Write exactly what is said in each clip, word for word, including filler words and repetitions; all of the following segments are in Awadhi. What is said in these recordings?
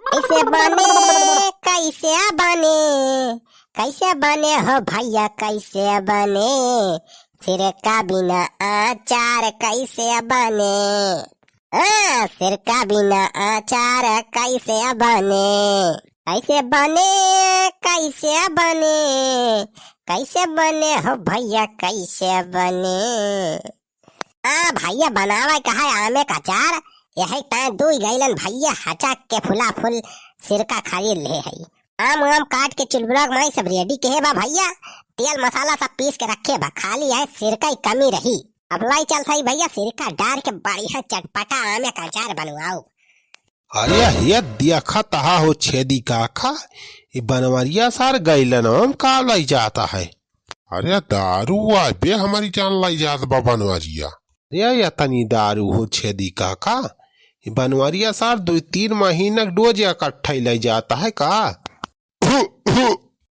कैसे बने, कैसे बने, कैसे बने हो भैया, कैसे बने? सिरका बिना अचार कैसे बने? हाँ, सिरका बिना अचार कैसे बने? कैसे बने, कैसे बने, कैसे बने हो भैया, कैसे बने? आ भैया, बनावे का है आमे का अचार, यही ताय दुई गैलन भैया हचक के फुला फुल सिरका खरीद ले है। आम वाम काट के चुलबुला के माई सब ready के है बा भैया, तेल मसाला सब पीस के रखे बा, खाली है सिरका ही कमी रही। अब लाई चल सही भैया, सिरका डार के बढ़िया चटपटा आमे का अचार बनवाओ। अरे ये देखत हा हो छेदी काका, ई बनवरिया सार गैलन हम का लई जाता है? अरे दारू आ बे, हमारी जान लई जात बा बनवरिया। अरे ये तनी दारू हो छेदी काका, ई बनवरिया सार दुई तीन महीना के डोज इकट्ठा ही लई जाता है का?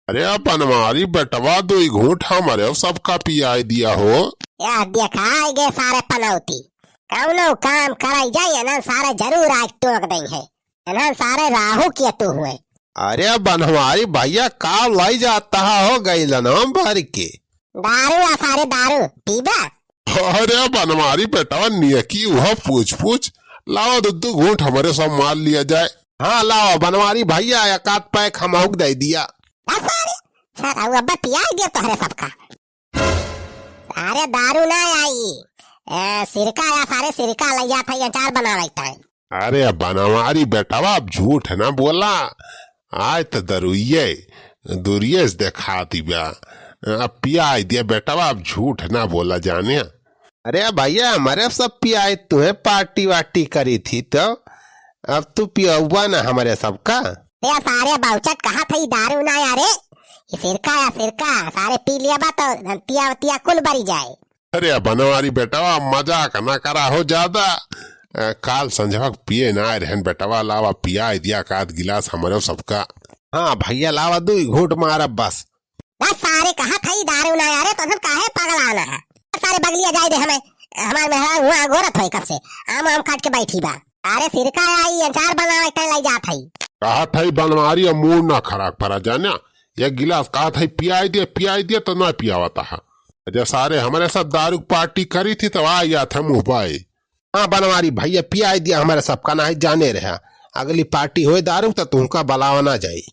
अरे बनवारी बेटवा, दुई घूंट हमरे सबका पियाई दिया हो। या देखा, आई गए सारे पनौती। कौनो काम कराई जाए ना, सारे जरूर आग टोक देई है। इन्हन सारे राहु केतु हुए। अरे बनवारी भैया, का लई जाता हो गैलन हम भर के? दारू आ सारे दारू, पीबा? अरे बनवारी बेटवा, नियकी उहा पूछ पूछ। लावा दो दो घूंट हमरे सब मार लिया जाए। हाँ लावा बनवारी भैया, एक आध पैक हमहू के दे दिया। बस सारे, सारा वो अब्बा पियाई दिया तोहरे सबका। अरे दारू ना आई, ए, सिरका या सारे सिरका लई जात है, अचार बनावे ताई। अरे बनवारी बेटवा, अब झूठ ना बोला, आज तो दरुइये, दुरिये से देखाती बा। अब पियाई दिया बेटवा, अब झूठ ना बोला जाने। अरे भैया, हमरे सब पियाई, तुहे पार्टी वार्टी करी थी तो अब तू पियौबा ना हमरे सबका। अरे सारे बाउचट, कहा था ई दारू ना यारे, ई सिरका या सिरका, सारे पी लिया बा तो तिया तिया कुल बरी जाए। अरे बनवारी बेटवा, मजाक ना करा हो ज्यादा। अ, काल संझवा के पिए ना आए रहन बेटवा, लावा पियाई दिया एक आध गिलास हमरे सबका। हाँ भैया, लावा दुई घूंट मारब बस। बस सारे कहा था ई दारू ना यारे, तो हम काहे पगलाना है? सारे बगलिया जाए दे हमें, हमार मेहरा हुआ गोरत होई कब से, आम आम काट के बैठी बा। अरे सिरका आई, अचार बनावे के लई जात हई। कहा था ई बनवारी, अब मूड ना खराब करा जाना, एक गिलास कहा था ई पियाई दे, पियाई दे तो ना पियावता है। जे सारे हमरे साथ दारू की पार्टी करी थी, तब आ जात है मुंह बाई। हाँ बनवारी भैया, पियाई दिया हमरे सबका, ना है जाने रहा, अगली पार्टी होए दारू तो तुमका बलावा ना जाई।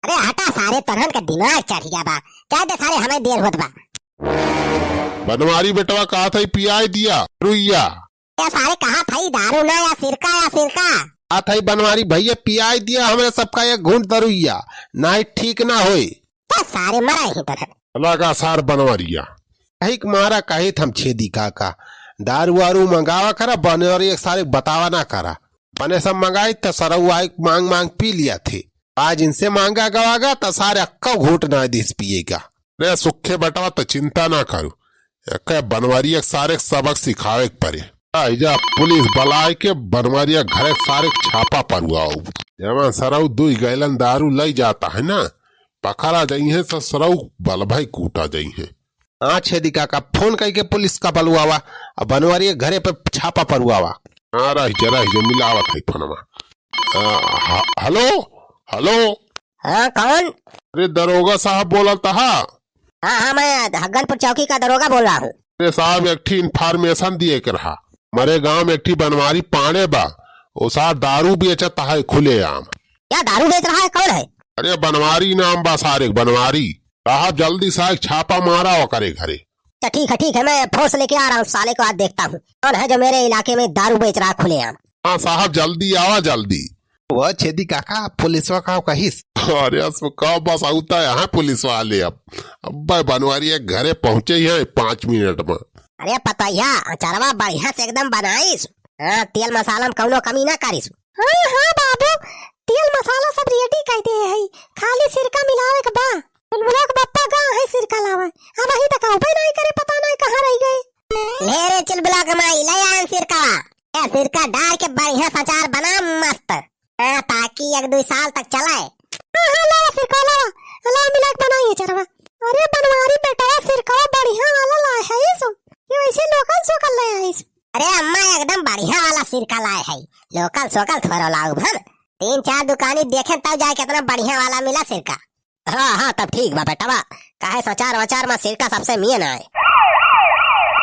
अरे हटा सारे, तोहन का दिमाग चढ़ गया बा, कह दे सारे, हमें देर होत बा। बनवारी बेटवा कहा था ई पियाई दिया रुइया। ए सारे कहा था ई दारू ना या सिरका या सिरका? कहा था ई बनवारी भैया पियाई दिया हमरे सबका एक घूंट दरुइया, ना ही ठीक ना होई। तो सारे मरा ही तरह। लगा सार बनवरिया। कहिक मारा कहित हम छेदी काका, दारू वारू मंगावा करा, बनवरिया के सारे बतावा ना करा। पने सब मंगाई त सरऊ आई मांग मांग पी लिया थे। आज इनसे मांगा गवागा त सारे अक्का घूंट ना दिस पिएगा। रे सुखे बेटवा, त चिंता ना करू, एके बनवरिया के सारे के सबक सिखावे के परे। आइजा पुलिस बलाए के बनवरिया घरे सारे के छापा परुआऊ। जेमा सरऊ दुई गैलन दारू लई जाता है ना, पकड़ा जइहें, ससुरऊ बलभई कूटा जइहें। हाँ छेदी काका, फोन कइके पुलिस का बलुआवा, अब बनवरिया घरे पे छापा परुआवा। हाँ रह जा, रह जा, मिलावत है फोनवा। आ, ह-, हेलो, हेलो। हाँ, कौन? अरे दरोगा साहब बोलत हा? हाँ, हाँ, मैं हग्गनपुर चौकी का दरोगा बोल रहा हूँ। अरे साहब, एक ठी information दिए के रहा। हमारे गांव में एक ठी बनवारी पांड़े बा, वो सार दारू बेचत है खुलेआम। क्या दारू बेच रहा है? कौन है? अरे बनवारी नाम बा सारे, बनवारी। साहब जल्दी से आके छापा मारा ओकरे घरे। अच्छा ठीक है, ठीक है, मैं फोर्स लेके आ रहा हूँ, साले को आज देखता हूँ कौन है जो मेरे इलाके में दारू बेच रहा है खुलेआम। हाँ साहब जल्दी आवा, जल्दी। वो छेदी काका, पुलिसवा का कहिस? अरे असो का बस आउता है, हाँ, पुलिस वाले अब। अब बनवारी एक घरे पहुँचे ही है पाँच मिनट में। अरे पतैया, अचरवा बढ़िया से एकदम बनाइस। हाँ, तेल मसाला में कौनो कमी ना करिस। हाँ, हाँ बाबू, तेल मसाला सब ready कर दे है, खाली सिरका मिलावे के बा। चुलबुला के बप्पा गा है सिरका लावे, अब अही तक आवे नहीं करे, पता नहीं कहाँ रह गए। ले रे चुलबुला के माई, ले आन सिरका। ए, सिरका डार के बढ़िया से अचार बना मस्त। हाँ, ताकि एक दुई साल तक चले। हाँ, हाँ, लावा सिरका, लावा। लावा मिला के बनाइए चरवा। अरे, बनवारी बेटवा सिरका बढ़िया वाला लाए है इस। ये वैसे local सोकल ले आइस। अरे अम्मा, एकदम बढ़िया वाला सिरका लाए है। Local सोकल थोड़ो लाऊ भन। तीन चार दुकानी देखे तब जाए कितना बढ़िया वाला मिला सिरका। हाँ, हाँ, तब ठीक बा बेटवा। काहे से अचार वचार मा सिरका सबसे मेन आए।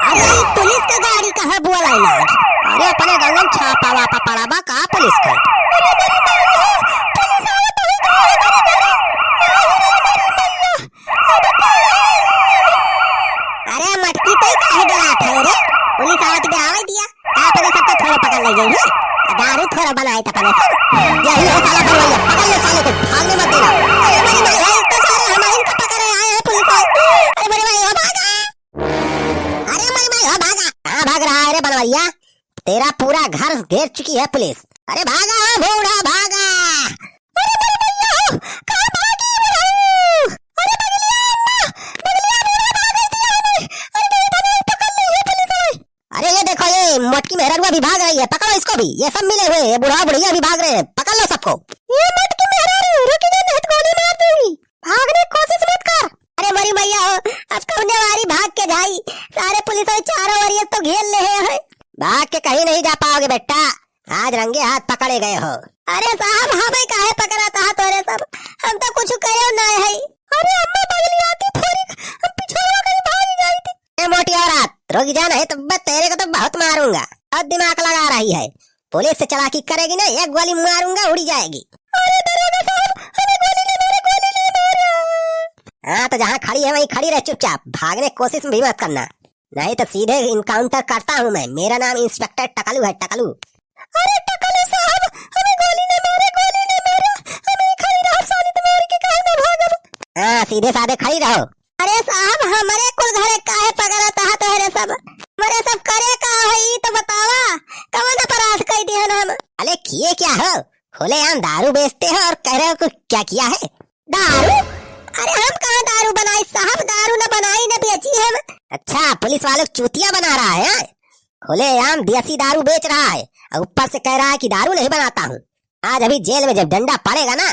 अरे, ई पुलिस का गाड़ी कहाँ बोला है ना? अरे, अपने गाँव में छापा वापा पड़ा बा का पुलिस का? अरे, मटकी तो काहे डरात है रे? पुलिस आवत बे, आवे दिया। का अपने सबका थोड़ा पकड़ ले जाई, हाँ? दारू थोड़ा बनाए त अपने सब। यही है साला बनवैया, पकड़ ले साले को, भागने मत देना। अरे मेरी माई, भाई, तो सारे हमारे इनको पकड़े आए हैं पुलिस वाले। अरे मेरी माई, ओ भागा। अरे मेरी माई, ओ भागा। कहाँ भाग रहा है रे बनवैया? तेरा पूरा घर घेर चुकी है पुलिस। अरे भागा, ओ बूढ़ा, भागा। अरे मेरी मैया हो, कहाँ भागी बुढ़ऊ? अरे बगलिया अम्मा, बगलिया बूढ़ा भाग दिया हमें। अरे मेरी बहन पकड़ ली है पुलिस वाले। अरे ये देखो, ये मोटकी मेहररुआ भी भाग रही है, पकड़ो इसको भी। ये सब मिले हुए हैं, ये बुढ़ा बुढ़िया भी भाग रहे हैं, पकड़ लो सबको। ये मोटकी मेहरारू, रुकी जा, नहीं तो गोली मार दूंगी। भागने की कोशिश मत कर। अरे मरी मैया हो, अब कौने वारी भाग के जाई? सारे पुलिस वाले चारों ओर ये तो घेर ले हैं। भाग के कहीं नहीं जा पाओगे बेटा, आज रंगे हाथ पकड़े गए हो। अरे साहब, हमें काहे पकड़ात हा तोरे सब? हम तो कुछ करे ना है। अरे अम्मा बगलिया आती थोड़ी, हम पिछड़वा कहीं भाग जाई थी। ए मोटी औरत, रुक जा, नहीं तो मैं तेरे को तो बहुत मारूंगा। बहुत दिमाग लगा रही है। पुलिस से चालाकी करेगी ना, एक गोली मारूंगा, उड़ी जाएगी। अरे दरोगा साहब, हमें गोली नहीं मारे, गोली नहीं मारे। हाँ, तो जहाँ खड़ी है वहीं खड़ी रह चुपचाप, भागने की कोशिश भी मत करना, नहीं तो सीधे एनकाउंटर करता हूँ मैं। मेरा नाम इंस्पेक्टर टकलू है, टकलू। अरे टकलू साहब, हमें गोली नहीं मारे, गोली नहीं मारे, हमें खड़ी रहो, साली तुम्हारी के काहे में भागब। हाँ, सीधे साधे खड़ी रहो। अरे साहब, हमरे कुल घरे काहे पकड़ात हा तोहरे सब? हमरे सब करे का है, ई तो बतावा, कवन अपराध कई दिहन हम? अरे किए क्या हो? खुलेआम दारू बेचते हो और कह रहे हो कि क्या किया है? दारू? अरे हम कहाँ दारू बनाई साहब, दारू न बनाई न बेची हम। अच्छा, पुलिस वालों को चूतिया बना रहा है, हाँ? खुलेआम देसी दारू बेच रहा है और ऊपर से कह रहा है कि दारू नहीं बनाता हूँ। आज अभी जेल में जब डंडा पड़ेगा ना,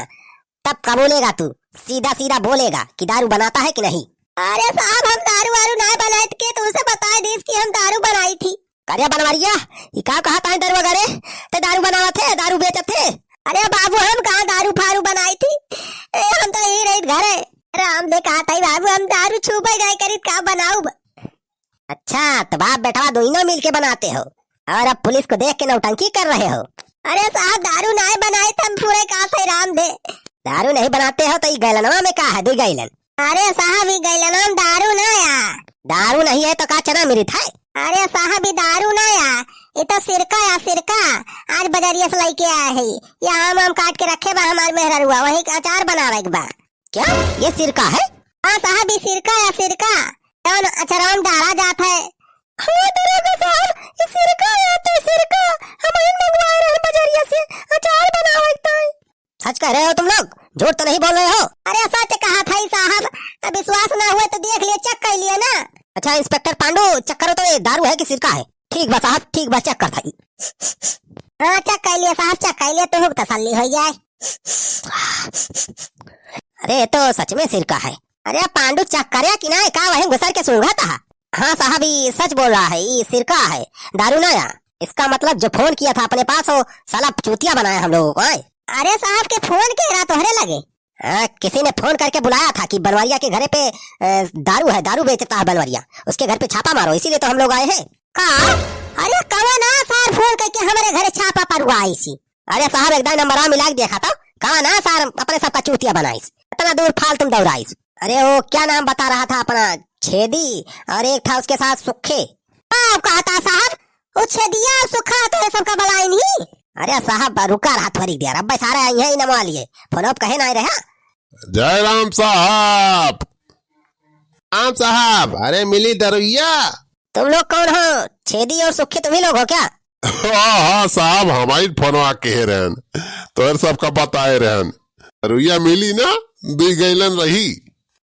तब कबूलेगा तू, सीधा सीधा बोलेगा कि दारू बनाता है कि नहीं। अरे साहब, हम दारू वारू ना बनाइत के, तुमसे बताए दीस कि हम दारू बनाई थी। अरे बनवरिया, ई का कहत है दरुआ घरे? ते दारू बनावत है, दारू बेचत है? अरे बाबू, हम कहाँ दारू फारू बनाई थी? ए, हम तो यही रहित घरे। राम दे कहत है बाबू, हम दारू छूबे नहीं करित, का बनाउब? अच्छा, तो बाप बेटवा दोनों मिल के बनाते हो और अब पुलिस को देख के नौटंकी कर रहे हो। अरे साहब, दारू नाय बनाई, तो हम पूरे का थे राम दे। दारू नहीं बनाते हो तो ई गैलनवा में का है, दुई गैलन? अरे साहब, ई गैलनवा में दारू ना या। दारू नहीं है तो का चना मिरित है? अरे साहब, ई दारू ना या, ई तो सिरका या, सिरका। आज बजरिया से लेके आए है। ये आम आम काट के रखे बा हमार मेहररुआ, वही का अचार बनावे के बा। क्या ये सिरका है? हाँ साहब, ई सिरका या, सिरका। जौन अचरवा में डाला जात है। हाँ दरोगा साहब, ई सिरका या तो सिरका, हम ही मंगवाए रहे बजरिया से, अचार बनावे के ताई। सच कह रहे हो तुम लोग? झूठ तो नहीं बोल रहे हो? अरे सच कहा था ई साहब, अब विश्वास ना हुए तो देख लिए, चेक कर लिए ना। अच्छा इंस्पेक्टर पांडू, चेक करो तो ये दारू है कि सिरका है? ठीक बा साहब, ठीक बा, चेक कर था ई। हाँ चेक कर लिए साहब, चेक कर लिए, तुहूँ तसल्ली हो जाए। अरे ये तो सच में सिरका है। अरे पांडू चेक करे कि ना, का वहीं घुसर के सूंघत हा? हाँ साहब, ई सच बोल रहा है, ई सिरका है, दारू ना या। इसका मतलब जो फोन किया था अपने पास, वो साला चूतिया बनाया हम लोगों को, हैं? अरे साहब के फोन के रहा तोहरे लगे? हाँ, किसी ने फोन करके बुलाया था कि बनवरिया के घरे पे, अ, दारू है, दारू बेचता है बनवरिया, उसके घर पे छापा मारो, इसीलिए तो हम लोग आए हैं। का? अरे कवन सार फोन करके हमारे घरे छापा परवाइसी? अरे साहब, एकदम नंबरवा मिला के देखा था, कवन सार अपने सबका चूतिया बनाइस, इतना दूर फाल तुम दौड़ाइस। अरे वो क्या नाम बता रहा था अपना, छेदी, और एक था उसके साथ सुखे। का कहता साहब, वो छेदिया और सुखा तो ये सबका बलाई नहीं। अरे साहब, रुका रहा थोड़ी देर, अब सारे आई हैं इनमवा लिए, फोन अब कहे ना रहा। जय राम साहब। राम साहब, अरे मिली दरुइया। तुम लोग कौन हो? छेदी और सुखी तुम ही लोग हो क्या? हाँ, हाँ साहब, हम ही फोनवा के रहन, तोहर सबका बताए रहन। दरुइया मिली ना, दुई गैलन रही।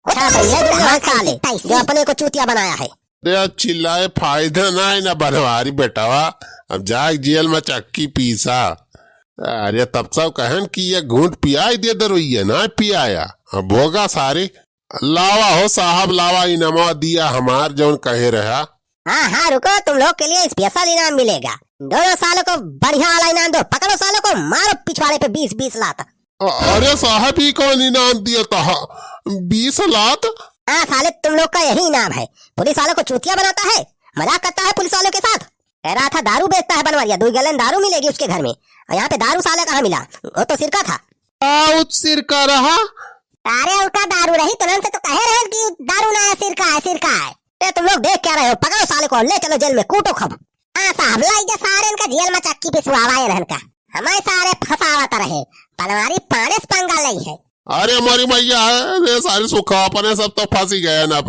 अच्छा, तो ये दुनिया है साले, जो अपने को चूतिया बनाया है। अरे, चिल्लाए फायदा ना है ना बनवारी बेटवा, अब जाए जेल में चक्की पीसा। अरे, तब सब कहन कि ये घूंट पियाई दे दरुइया, ना पियाया। अब भोगा सारे। लावा हो साहब, लावा, इनामा दिया हमार जौन कहे रहा। हाँ, हाँ, रुको, तुम लोग के लिए स्पेशल इनाम मिलेगा। दोनों सालों को बढ़िया वाला इनाम दो, पकड़ो सालों को, मारो पिछवाड़े पे बीस बीस लात। अ-, अरे साहब, ई कौन इनाम दिया था? बीस लात? हाँ साले, तुम लोग का यही इनाम है। पुलिस वालों को चूतिया बनाता है, मजाक करता है पुलिस वालों के साथ। कह रहा था दारू बेचता है बनवरिया, दो गैलन दारू मिलेगी उसके घर में, और यहाँ पे दारू साले कहाँ मिला? वो तो सिरका था। बहुत सिरका रहा। अरे उनका दारू रही तो हमसे तो कहे रहे कि दारू ना है, सिरका है, सिरका है। ए, तुम लोग देख क्या रहे हो? पकड़ो साले को, ले चलो जेल में, कूटो खूब। हाँ साहब, लाई जा सारे इनका जेल में, चक्की पिसवावा है इनका। हमारे सारे फंसावत रहे, पनवारी पाने से पंगा लई है। अरे हमारी मैया, अरे सारे सुखा अपने सब तो फंसी गए ना।